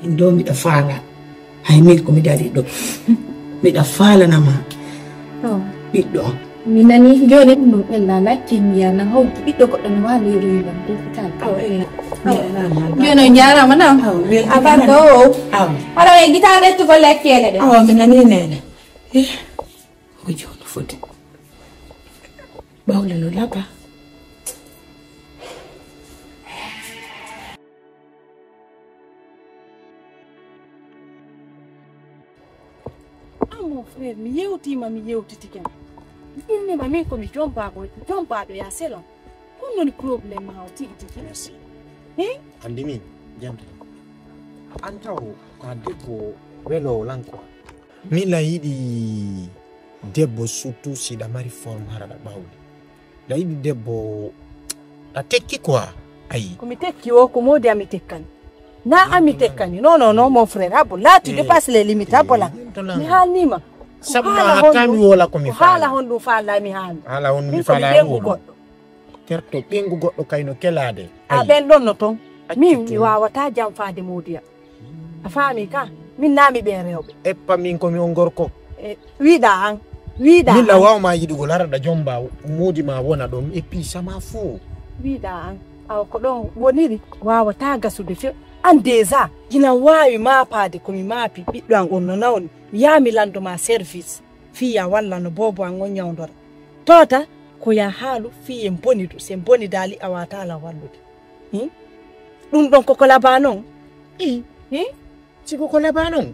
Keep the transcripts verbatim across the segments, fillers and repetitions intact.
Ɗo mbiɗa faala. Hay min ko mi dari ɗo. Mbiɗa faalana ma. Oh. Ɓiɗɗo am. Mi nani jooni ɗum ɗum ella lacce mi yana hawti ɓiɗɗo goɗɗo no waali royi lam ɗum fital. Aw, eh. Jooni on jaaraama nam. Aw, wel- A barka o. Aw. Hara e gitaare ettugol lekkele ɗe. Aw, mi nani nene. Eh. Ko jooni foti. Ɓawle no laba. Ah, mon frère, mi yewtiima, mi yewtitike ma. Mi innima min ko mi jombaaɗo, jombaaɗo ya selon. Ko woni problème ma o tigi tigi? Merci. Hein? Andi min, jento. An taw ko a debbo weloowo lan quoi. Min lan yiɗi debbo surtout si ɗa mari forme hara ɗa ɓawli. Ɗa yiɗi debbo ɗa tekki quoi. Ayi. Ko mi tekki o, ko moodi ami tekkani. Na ami tekkani. Non, non, non, mon frère. Habbo, là, tu dépasses les limites. Habbo la. Mi haalnima. Sabu ma hatta mi wola ko mi faala. Haala honɗum faala mi haali. Haala honɗum mi faala. Min ko mi ɓengu goɗɗo. Terto ɓengu goɗɗo kayno kelaade. A ɓen ɗon no ton. Min mi wawata janfaade moodiya. A faami ka? Min na mi ɓe rewɓe. Eppa min ko mi on gorko. E, wiɗa an. Wiɗa min la an. Wawma yiɗugol hara ɗa jomba moodi ma wona ɗon. Et puis sama fo. Wiɗa an. Awa ko ɗon woniri wawata gasude few. An déjà. Ina wawi mapaade ko mi mapi ɓiɗɗo an on no nawni. Mi yaha mi lando ma service. Fiya walla no bobo an on ñawdora. Tota ko ya haalu fiye mbonidu se mbonidali a wata la wallude. Hmm? Ɗum ɗon koko laba non. I. Hmm? Si koko laba non.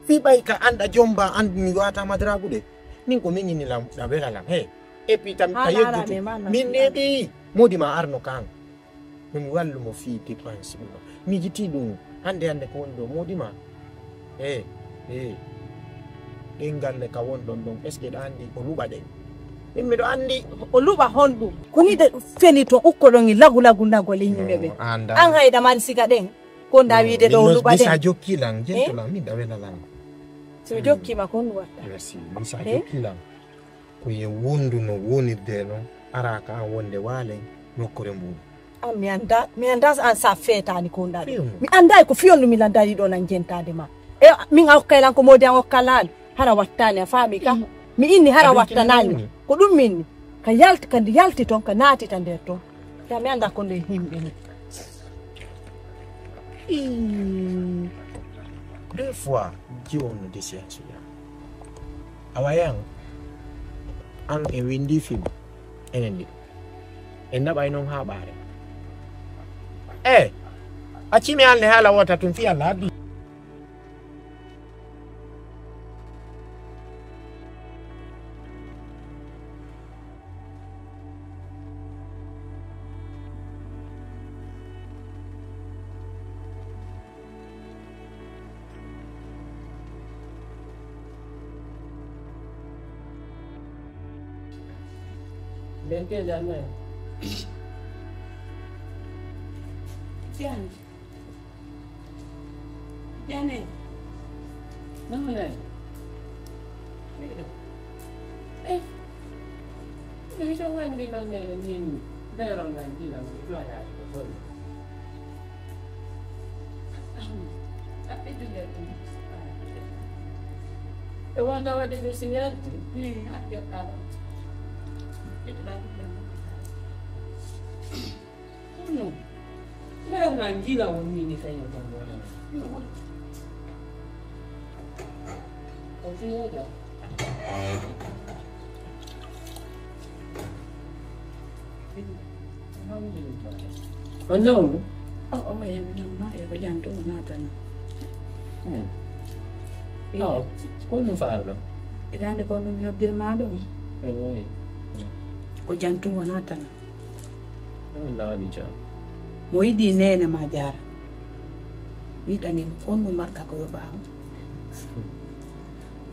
Fi ɓay ka anɗa jomba andu mi wata madragude. Min ko min ñini lam ɗa wela lam. He. Et puis tam ka yeggutu. Min neɓi modi ma arno kan. Min wallu mo fii dépense ɗum. Mi jiti ɗum. Hande hande ko woni ɗo modi ma. Eh, eh. Ɗen galle ka won ɗon ɗon. Est-ce que ɗa andi o luɓa ɗen? Min miɗo andi. O luɓa honɗum? Ko ni de feni to ukko ɗon e lagu lagu nagol e yimɓe ɓe. An hayda mari siga ɗen. Ko nda wiide ɗo o luɓa ɗen. Misa jokki lan, jentolan, min da wela lan. So mi jokkima kon watta. Merci. Misa jokki lan. Ko ye wondu no wonirde non, ara ka an wonde walen nokkure mbuɗu. An mi anda, mi anda an sa fetani ko ndaɗi. Mi anda ko fiyon mi landari ɗo nan jentade ma. E min a hokkay lan ko modi an hokkalani. Hara wattani a faami ka. Mi inni hara wattanani. Ko ɗum minni. Ka yalti, ka yalti ton, ka naati ta nder ton. Ya mi anda ko nde himɓe ni. Ii, deux fois, jiwo no desi en suya. Awa yan, an e windi fim, enen ɗiɗo. En naɓay non haa ɓaare. Eh, accimi an le haala wota tun fi Allah addi. Ɓen ke janne. Jani. Jane. None. Eh. Mission wandi none nin. Deron nan dila mi doya ko solo. E wanda wadi be sinyati. Ni akyo kala. Ito ba. Kono, mbeɗa njiila won min ni kañum tan wona. O fiyoda. On nawnu? O, o, ma yami namma, e ko janto o natana. Hmm. Iyo. Aw, ko ɗum faarɗo? Hitaande ko min noddirma ɗum. Eyi. Ko janto o natana. Laaɓi jam. Mo yiɗi neene ma jaara. Wiɗanin on no marɗa ko yoɓa on.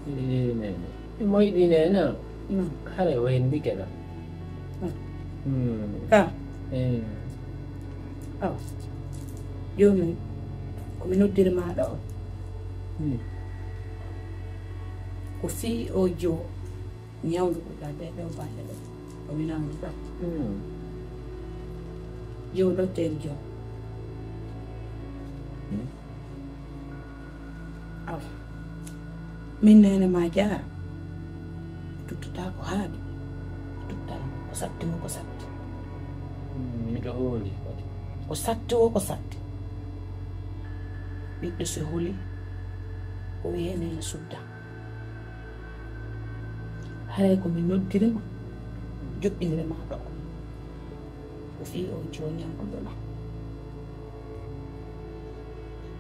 Yiɗi neene. Mo yiɗi neene. Mm. Hara o hendike ɗam. Mm. Mm. Ka. Eh. Awa. Jooni ko mi noddiri ma ɗo. Mm. Ko fii o jo. Ñawdu ko ɗa ɗe ɗo balle ɗo. Ko mi nangu ɗo. Mm. Jow ɗo tel jow. Mm. Min neene ma jaara. Tuttata ko haaɗi. Tuttal ko satti o ko satti. Miɗo hooli kadi. Ko satti o ko satti. Ɓiɗɗo so holi, o wiye neene sudda. Haray ko mi noddiri ma, joɗɗinire ma ɗo. Ko fii on joñanɗo ɗo na.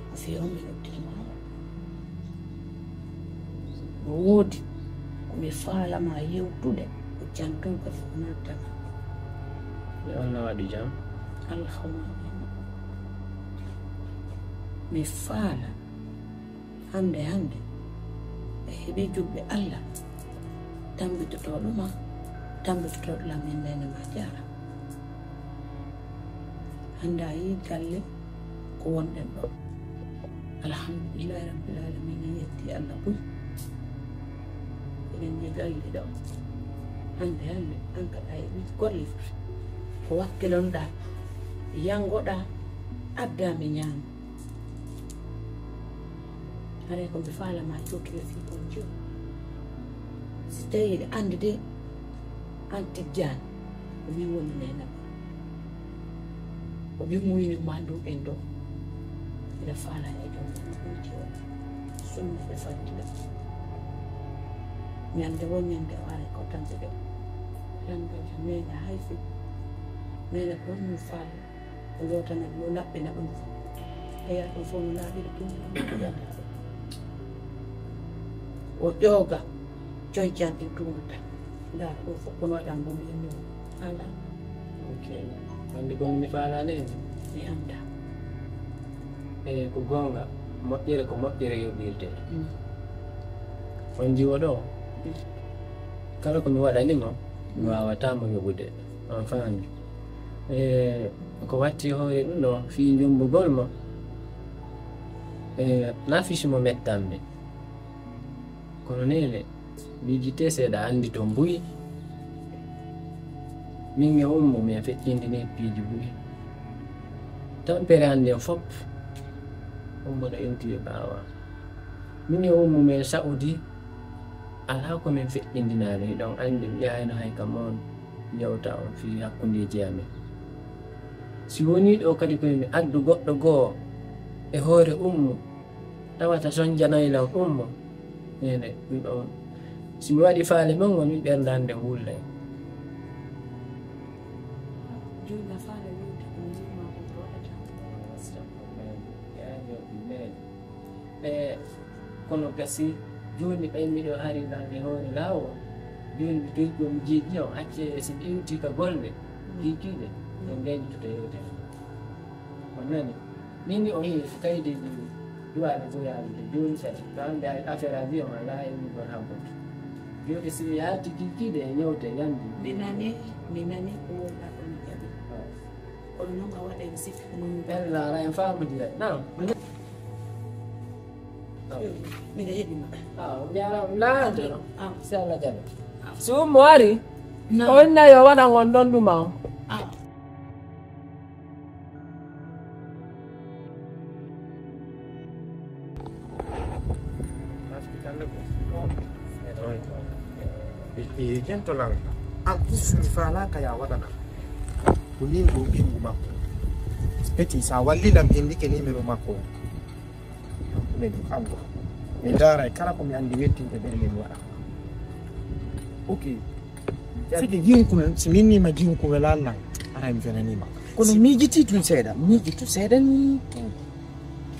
Ko fii on mi noddiri ma ɗo. No woodi ko mi faala ma yewtude, ko jantol kadi ko noddama. Yo Allah waɗu jam. Alhamdulillah. Mi faala hannde, hannde, a heɓi juɓɓe Allah, tambitotooɗo ma, tambitotooɗo Lamin neene ma jaara. Hannde a yii galle ko wonɗen ɗo. Alhamdulillahi Rabbil Alamina, en yetti Allah buy. Eɗen yii galle ɗo. Hannde, hannde, an kadi a heɓi golle. Ko wakkilonɗaa, yanngoɗaa, addaa mi ñaama. Haray ko mi faala ma jottude fii on jiyo. Si tawii hiɗa anndi de, an Tijjaani, ko min woni neene ma. Ko min muyni ma ndu en ɗo. Hiɗa faala e joom on jiyo. Sunna e fadila. Ñande woo ñande o aray ko tampude. Ñande o neene hay fii. Neene ko min faala. Ko lootana ɗum, o laɓɓina ɗum. Eya, ɗum fof no laaɓiri ɗum, ɗum, ɗum, ɗum. O ƴooga, coñcan ɗin tuumata. Ndaa, ɗum fof kono waɗan ɗum en ɗum. Alaa. Ok. Wonde ko mi faalaani en? Mi anndaa. E ko goonga, moƴƴere ko moƴƴere yoɓirtee. Mm. On jiwo ɗo, mm, kala ko mi waɗani mo, mi waawataa mo yoɓude. On faami? E ko watti hoore ɗum ɗo, fii jommbugol mo, e na fisi mo mettammi. Kono neene, miijitee seeɗa anndi to mbuyi. Min e Ummu, min feƴƴindini piiji buy. Tampere an nden fop, Ummu no iwti e ɓaawo. Min e Ummu, min Sa'udi, alaa ko min feƴƴindinaani, hiɗon anndi, mi yaayno hay ka mon, yewta on fii hakkundeeji amin. Si wonii ɗoo kadi ko mi addu goɗɗo goo e hoore Ummu, tawata sonjanay lan Ummu. Neene, ɗum ɗon, si mi waɗi faale mon, woni ɓernde an nden wullay. Jooni a faala yewtude ko mi yima ko mi waɗata. Astagfirullah. Ya Rabbi, neene. E, kono gasi, jooni ɓay miɗo hari lan e hoore laawol. Jooni mi toyi ko mi jeeɗi on, accee si mi iwti ka golle, kiikiiɗe, en gayni tuta yewtere. On nani? Min ni o wi'i ko kaydi duwaade goyaali de jooni kadi. To hannde ay affaire avion alaa e min ɗon habbude. Jooni si mi yalti kiikiiɗe e ñewte yandi. Mi nani, mi nani ko wonɗaa ko mi jaɓi. Ah. Kono noon a waɗa mi sikki ko min. Ɓen laara en faamodira. Naam. Miɗa heɗi ma. Ah, on jaaraama. Laara. Ah. Si Allah jaɓi. Si Ummu ari, naam, o inna yo waɗan on ɗon ɗuma on. Ah. Ɓe, ɓe jentolan. An plus mi faalaaka ya waɗana. Ko min ɗo ɓinngu makko. Peti, sa wallilam, ɓe ndike numéro makko. Min ɗum kanko. Mi ndaaray kala ko mi anndi wettinde ɓe, min waɗa. Ok. Sike jinkumi, si min nima jinkumi lallan, aray mi fenanima. Kono miijiti tun seeɗa, miijitu seeɗa ni.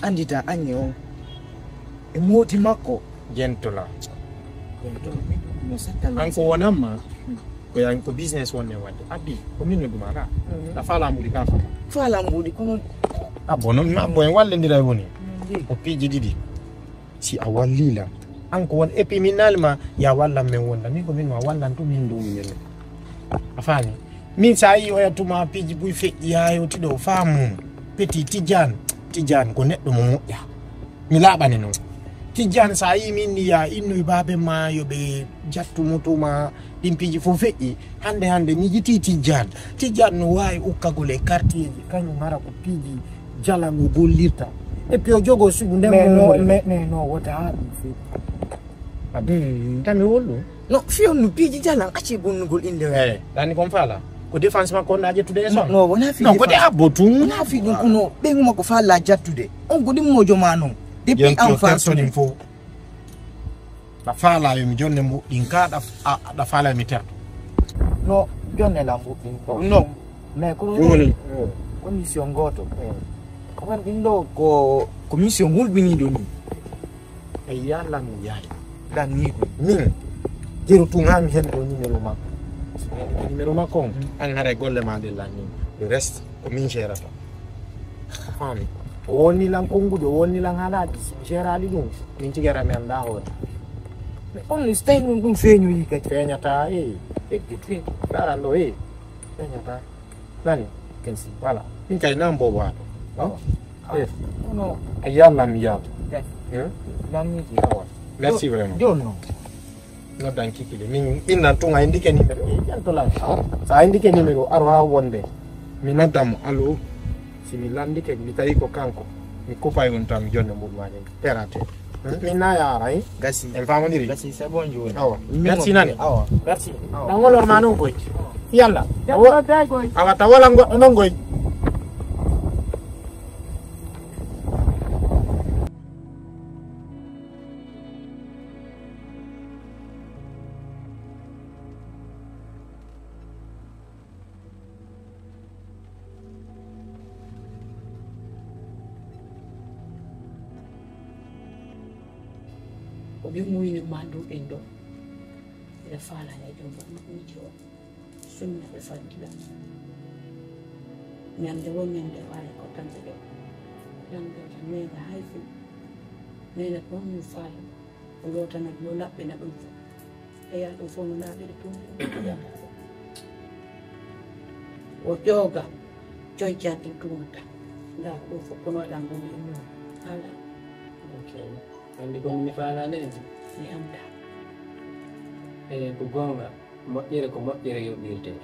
Anndita añi on e mooti makko. Jentola. Jentola. No sattala. An ko wonamma, ko yan ko business wonne wadde. Abbi, ko min no ɗum ala. Mhm. A faala mbuɗi ka fama. Faala mbuɗi, kono. Abbo, non abbo en wallondiray woni. Mhm. Ko piiji ɗiɗi. Si a wallii lan, an ko won, et puis min naali ma, ya wallan men wonda. Min ko min ma wallan to min ɗum min. A faami? Min sa yi oya tuma piiji buy feƴƴi haa yewti ɗo, faamu. Petit Tijaan, Tijaan ko neɗɗo mo moƴƴa. Mi laaɓani non. Tijaan, sa yi min ni ya innoy baabe ma yo ɓe jattu mo tuma, ɗin piiji fof feƴƴi. Hannde, hannde, mi yitii Tijjaan. Tijjaan no waawi ukkagol e quartier ji, kañum hara ko piiji jala no gollirta. Et puis o jogoo sugu nden. Mais mo no, umori. Mais, mais no wota haa ɗum feewi. Tami wollu. No, fiyon no piiji jalan acci bonnugol innde. Eh, ɗani kon faala. Ko défense makko on a ƴettude e son. No, wona fi. No, ko de abbo tun. Wona fi ɗum kono ɓeyngu makko faala jattude. On ko ɗimmojo ma non. Depuis enfance. Ɗa faala yo mi jonne mbuɗɗin ka, ɗa faala yo mi terto. No, jonne la mbuɗɗin ko. No. Mais ko commission goto. Ko wan ɗin ɗo ko commission hulɓiniɗo ni. Ayya, lan yaay. Lan ni ko min. Jeru tun ha mi hen ɗo numéro makko. Numéro makko on. An haray golle ma ɗe lan ni. Le reste ko min gérata. Fami. O wonni lan konguɗo, o wonni lan halaji. Gérali ɗum. Min tigara mi anda hoore. Mais on stay ɗum ɗum feeñoyi kadi. Feeñata e. Eggiti. Daran ɗo e. Feeñata. Nani? Kensi. Voilà. Min kay nan bobo ato. Awa. Eh. Kono a yalla mi yalla. Lamiji awa. Merci vraiment. Jonno. Noddan kikile. Min innan tun a indike numéro. Jantola. Sa indike numéro aro ha wonde. Mi noddan mo allo. Si mi landike mi tawi ko kanko. Mi kupay on tan jonne mbuɗ ma ɗen. Terate. Min na yaara, eh? Gasi. En famondiri. Gasi, c'est bon, jooni. Awa. Merci nani. Awa. Merci. Awa. Ɗan wolor ma non koy. Yalla. Awa, ta wala goɗɗo non koy. Ko ɓe muyni manduɗen ɗo. Ɓe faala e ɗum ɗo, ɗum ɗo. Sunna ɓe faggira. Ñande wo ñande faala ko tamɓe ɗo. Ñande tan neena hay fuu. Neena ɗon mi faala. O lootana ɗum, o laɓɓina ɗum fof. E yaa ɗum fof no laaɓiri ɗum. O ƴooga, coñcaa ɗum tumata. Ndaa ko ɗum fof kono waɗan ɗum e mum. Alaa. Anndi ko mi faalaani en? Mi anndaa. E ko goonga, moƴƴere ko moƴƴere yoɓirtee.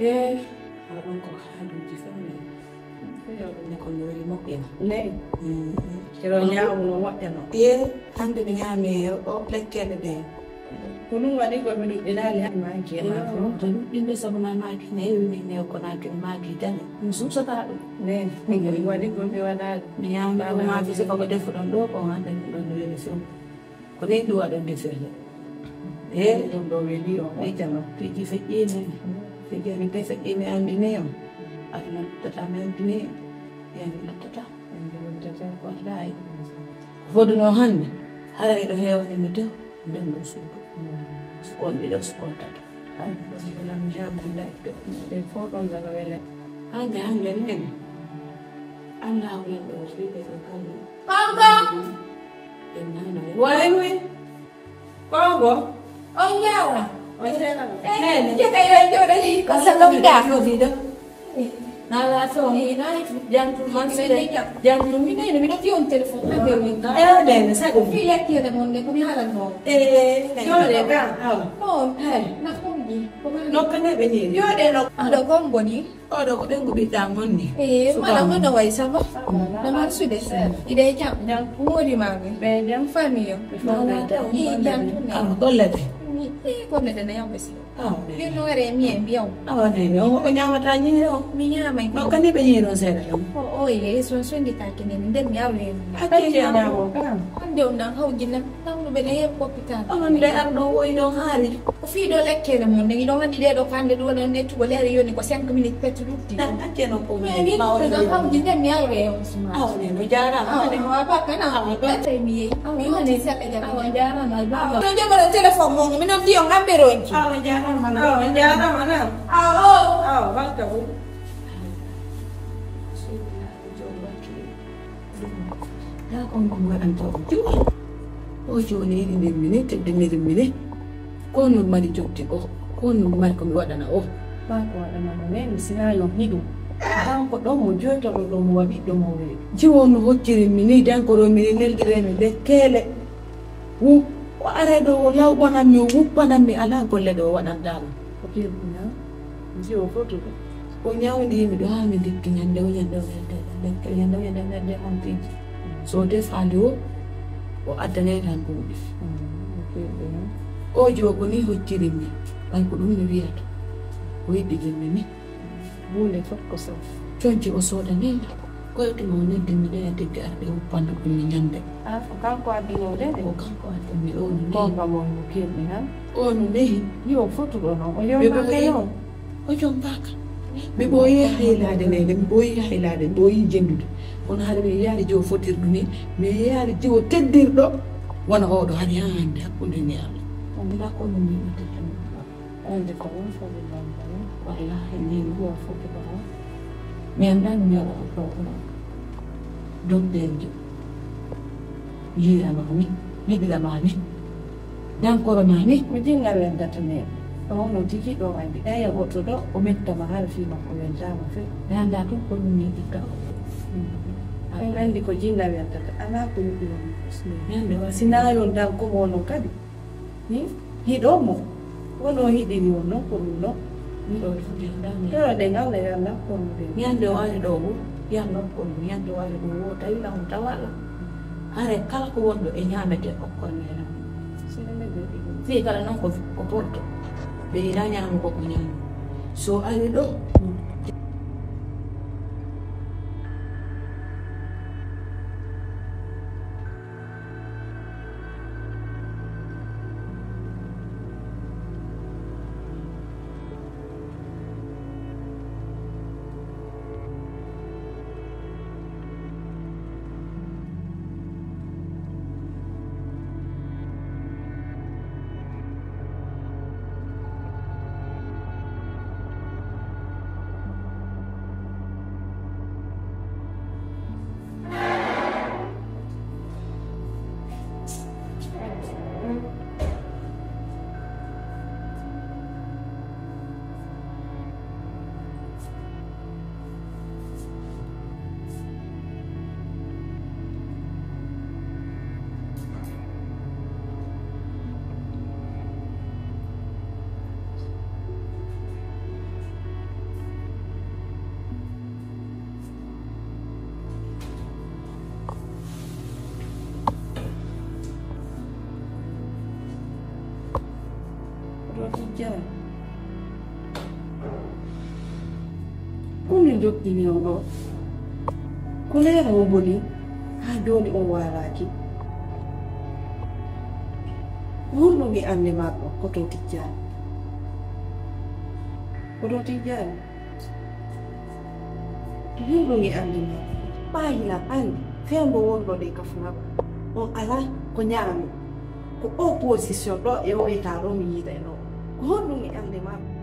Ee, aɗa ɗon ko haajuuji fof ne. Ko no weli moƴƴa. Ne. Kero ñaamu no moƴƴa no. Ee, hannde mi ñaami o lekkele ɗe. Ko ɗum waɗi ko mi ɗuɗɗinaali hannde maaki e maa fof. Ko ɗuɗɗinde sabu ma maaki ne heewi min ne ko naaki mi maaki tan. Mi suusataa ɗum. Ne, ko ɗum waɗi ko mi waɗaali. Mi ñaami ko maaki si ko defuɗon ɗo ko hannde ɗum ɗon no weli fof. Ko ɗen ɗum waɗon defirde. E ɗum ɗo weli o. Ɓe jama, piiji feƴƴiimi. Piiji amin kay feƴƴiimi anndini o. Aɗa nattata mi anndini. Yani nattata. Wallahi. Ko fodunoo hannde, hara eɗo heewani mi dow, nden ɗo suudu. Sukon ɗiɗo, sukon tato. Hay, ko si ko lam jam, ɗiɗo. Ɗe fof ɗon dara wele. Hannde, hannde nen. Allahu lamɗo o, wiide ɗo kala. Kanko! Waywi. Kongo. On jaara. On jaara. Eh, jeka yo jooɗo ni ko salon da. Nala so ni na jantu man se jantu mi ne mi ti on telephone ka be mi. Eh, de ne sa do. Fi ya ki da mon de ko mi hala no. Eh, jooɗe ka. No, eh, na ko mi. No ka ne be ni. Jooɗe no. Ado kombo ni. Oɗo ko ɓen ko ɓiɗɗa mon ni. Eh, mala mo no way saba. No marsude. Ide jam. Jam. Moodi maami. Ɓe jam. Famille. I jam. Ah, golle de. I golle de na yambe si. Ah, mi no ware mi en biyaw. Ah, ne mi o ko nyamata ni o. Mi nyama. No kani be ni no sera. O o ye so so ndi ta kini mi de mi awe. Ake ya na o. Ande on nan haw jinna. Nawnuɓe ne yeeɓi hôpital. Onon nde arɗo woyi ɗon haali. Ko fii ɗo lekkele mon nde, iɗon anndi ɗee ɗo kande ɗo ɗon nettugo leere yoni ko cinq minutes pet lutti. Acceno ko mi ma o ɗon hawji nde mi awre e on suma. Awa ne no jaaraama. Awa ne mo abba kana. Awa ɗo tawi mi yeyi. Awa ne saka jara. Awa jaaraama abba. Ɗo jogoro téléphone mon mi non diyo ngambe ronki. Awa jaaraama na. Awa jaaraama na. Awa. Awa barka bu. Seydi Naajo Bakri. Ndaa kon ko mi waɗanta o. Jiwo. O jooni yiɗi min mini, teddiniri mini. Ko nun mari jokki o. Ko nun mari ko mi waɗana o. Maa ko waɗana mo ne, mi sinaa yo hiɗum. Kanko ɗon mo joytoɗo ɗo mo waɗi ɗo mo weeɗi. Jiwo no hocciri mini, den ko ɗo mini neldire mi nder keele. Wu, o aray ɗo o lawɓanan mi, o wuppanan mi, alaa golle ɗe o waɗantaa mi. O kirɓina, jiwo fotuɗo. O ñawndi mi ɗo haa mi dikki ñande o ñande o ñande, ñande o ñande o ñande o ñande on tiji. So o defaali o, o addanay lan ɗum ɗi. Mm, o kirɓina. O jiwo ko ni hocciri mi, ɓay ko ɗum mi wiyata. O yiɗi ɗum mi ni. Buule fof ko sow. Conci o soodanino. Koye tuma o neddinmi ɗo e degge arde o panduɗum mi ñande. Ah, ko kanko addinoo de? Ko kanko addinmi ɗo no. Ko kam on mo kirmi han. O no nehi. Yo fotuɗo noon. O yombaaka noon. O yombaaka. Mi ɓooyi haylaade nene, mi ɓooyi haylaade, mi ɓooyi jenndude. Kono hade mi yeyaade jiwo fotirɗo ni, mi yeyaade jiwo teddirɗo. Wona oɗo hari haa hannde hakkunde ni Allah. On ndaa ko no mi teddinoo. Andi ko ɗum fof ɓe mbaɗi. Wallahi, min mbiya fof ko ɗum. Mi anndaa mi yala ko ɗum. Dokteerjo yiirama ni, yiɗirama ni, dankoro ma ni. Ko jingal weldata mi. Ɗo no tigi ɗo andi. Eya goɗɗo ɗo, o mettama hara fii makko weltaama fe. Mi anndaa tun ko ɗum mi ɗikka. En andi ko jingal weldata. Alaa ko yiɗi on. Mi anndaa. Sinaa yon danko mo no kadi. Hi-, hiɗo mo. Wono hiɗiri on non ko ɗum ɗo. Miɗo foti ɗan. Ɗo ɗe ngal e Allah ko ɗum ɗe. Ñande o ari ɗo wo, yalla ko ɗum. Ñande o ari ɗo wo, tawi lan o tawala. Are kala ko wonɗo e ñaamete okkon ne lan. Fii kala non ko, ko porto. Ɓe ina ñaama ko ko ñaama. So ari ɗo. Ɗo tijjere. Ko min njokkini on ɗo? Ko leere o boni, haa jooni on waalaaki. Ko honɗum e annde maɗɗo ko to tijjaani? Ko to tijjaani? Ko honɗum e annde maɗɗo? Ɓaayilan anndi, fewndo wonɗo ɗe kafuna on alaa ko ñaami. Ko opposition ɗo e o eta ɗo mi yiida e ɗo. Ko honɗum e annde maɗɗo?